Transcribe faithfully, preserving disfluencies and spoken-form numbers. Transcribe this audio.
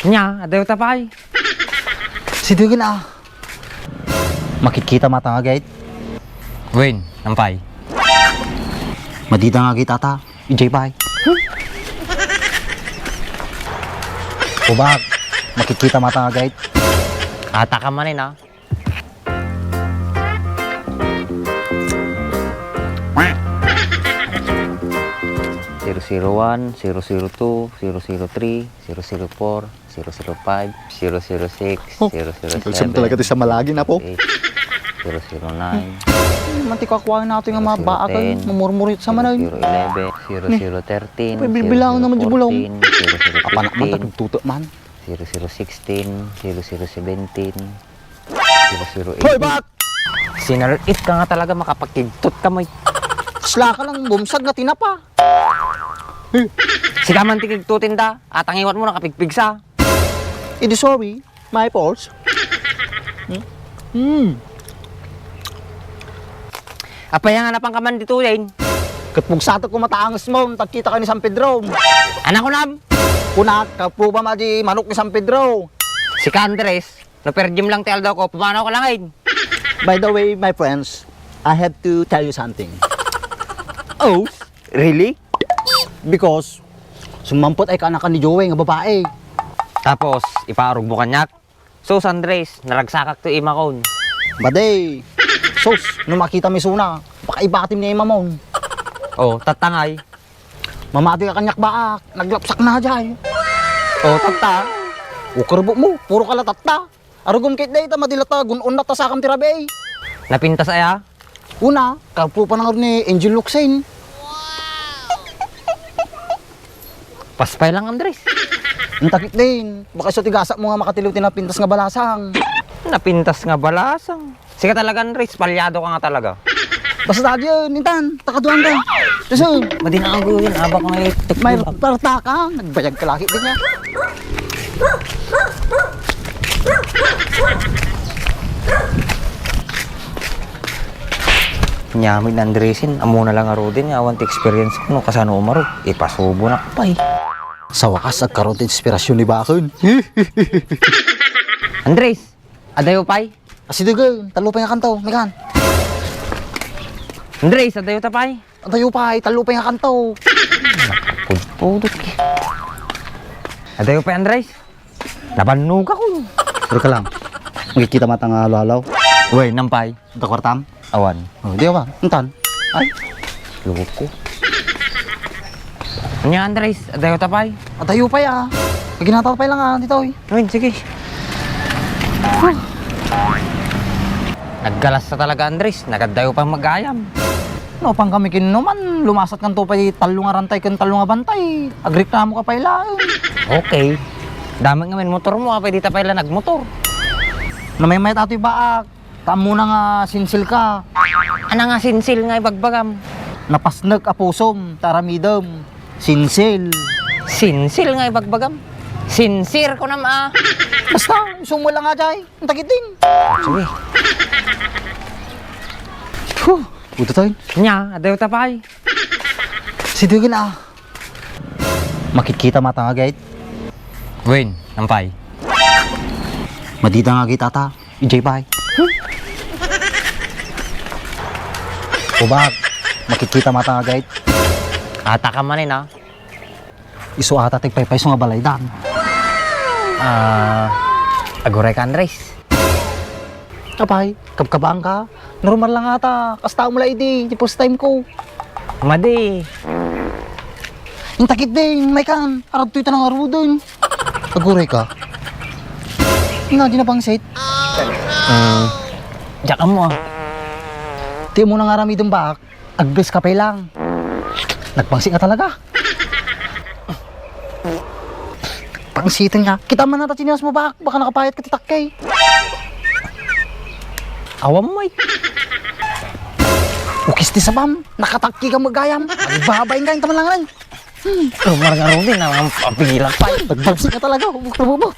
Nia, adayo ta pay. Sidegen a. Makikita mata nga gate. Wen, nampay. Madita nga gate ata. Ijay pay. Ubak, makikita mata nga gate. Ata ka manen, ah. Zero zero one, zero zero two, zero zero three, zero zero four, zero zero five, zero zero six, Oh, zero zero seven, talaga ti sa malagi na po. Zero zero eight, zero zero nine, Mantika kuwain natin nga mga zero zero baak, ay, ten, mamurmurit sa manay. Zero zero eleven, zero zero thirteen, Ni, bibilangan naman di bulaw. Zero zero fourteen, zero zero fifteen, Apanak man, tagtutok man. Zero zero sixteen, zero zero seventeen, zero zero eighteen. Hoy, bak! Sinal-it ka nga talaga, makapagkigtot ka, may. Sla ka lang, bumsag nga tinapa. Sika man ti kigtutin da, atangiwat mo, nakapigpigsa. Idi sorry, my fault. Hmm? Hmm. Apay nga napan ka man ditoyen? Ket pugsatek ko mataanges mo, tagkita ka ni San Pedro. Anak ko nam? Kunak, kapuba madi manok ni San Pedro. Sika Andres, no per diem lang ti aldaw ko, pumanaw ka langin. By the way, my friends, I have to tell you something. Oh, really? Because, sumampot ay kaanakan ni Joey nga babae. Tapos, ipaarog mo kaniak? Sus, Andres, naragsakak ti imakon. Bade, sus, no makita mi suna, baka ibatim ni imamon. Oh, tattangay. Mamati ka kaniak baak, naglapsak na jay. Oh, tatta. O, karbo mo, puro ka la tatta. Arugom ket dayta, madila ta gun-on na ta sakam ti rabii. Napintas aya? Una, kapupa na ngarud ni Angel Locsin. Paspay lang, Andres. Ang takit din. Baka iso ti gasat mo nga makatiliw ti napintas nga balasang. Napintas nga balasang? Sika talaga, Andres, palyado ka nga talaga. Basta tagyan, intan, takaduan ka. Susun. Madinago yun, abak nga itik. May parta ka, nagbayag ka lagi din nga. Nyamit ni Andresin, amo na lang arudin, awan ti experience ko, no, kasano umaro, ipasubo na pay. Sa wakas, agkaroon ti inspirasyon ni Bakon. Andres, adayo pay? Asidegen, talupay nga kanto, mikan. Andres, adayo ta pay? Adayo pay, talupay nga kanto. Pudpudot ki. Adayo pay, Andres? Nabannog ako. Pero ka lang. Makikita mata nga halo-halo. Uy, nampay. Anta kwartam? Awan. Oh, di ba? Intan. Ay. Loko. Anya, Andres, adayo ta pay? Adayo pay, ah. Ginataw pay lang, ah, dito, eh. Uy, sige. Naggalas sa talaga, Andres. Nagadayo pa mag-ayam. No, pang kami kinuman, lumasat kanto pay tallo nga rantay ken tallo nga bantay. Agreklamo ka pay laeng. Okay. Dami nga men motor mo, apay dita pay la nagmotor. Namaymayat atoy baak. Ta ammona nga sinsil ka. Ana nga sinsil nga ibagbagam? Napasnek a pusom, ta aramidem. Sinsil. Sinsil nga ibagbagam? Sinsir ko nam, ah. Basta, isu mo lang nga jay. Ang takit din. Sige. Huh, puto tayo. Nya, adayo ta pay. Sidegen, ah. Makikita mata nga gate. Wen, nampay. Madita nga gate ata. Ijay pay. Ubak, makikita mata nga gate. Ata ka manen, ah. Isu ata ti agpaypayso nga balaydan. Ah, aguray ka, Andres. Apay, kabkabaan ka? Normal lang ata. Kasta mo la idi, ti first time ko. Madi. Intakit din, may kan. Aradtoy ta nangaruden. Aguray ka. Nga, di napangsit. Hmm. Diyak mo, ah. Ti mo nangaramidem baak. Agdes ka pay lang. Nagpangsit nga talaga. Pangsitan nga. Kita man nata chinelas mo, bak-, baka nakapayat ka ti takkey. Awam mo, eh. Ukis ti sabam. Nakatakki ka magayam. Babain ka, inta man lang, eh. Hmm. Oh, marang arudin, ang papigilan pa, eh. Nagpangsit nga talaga. Hubog na hubog.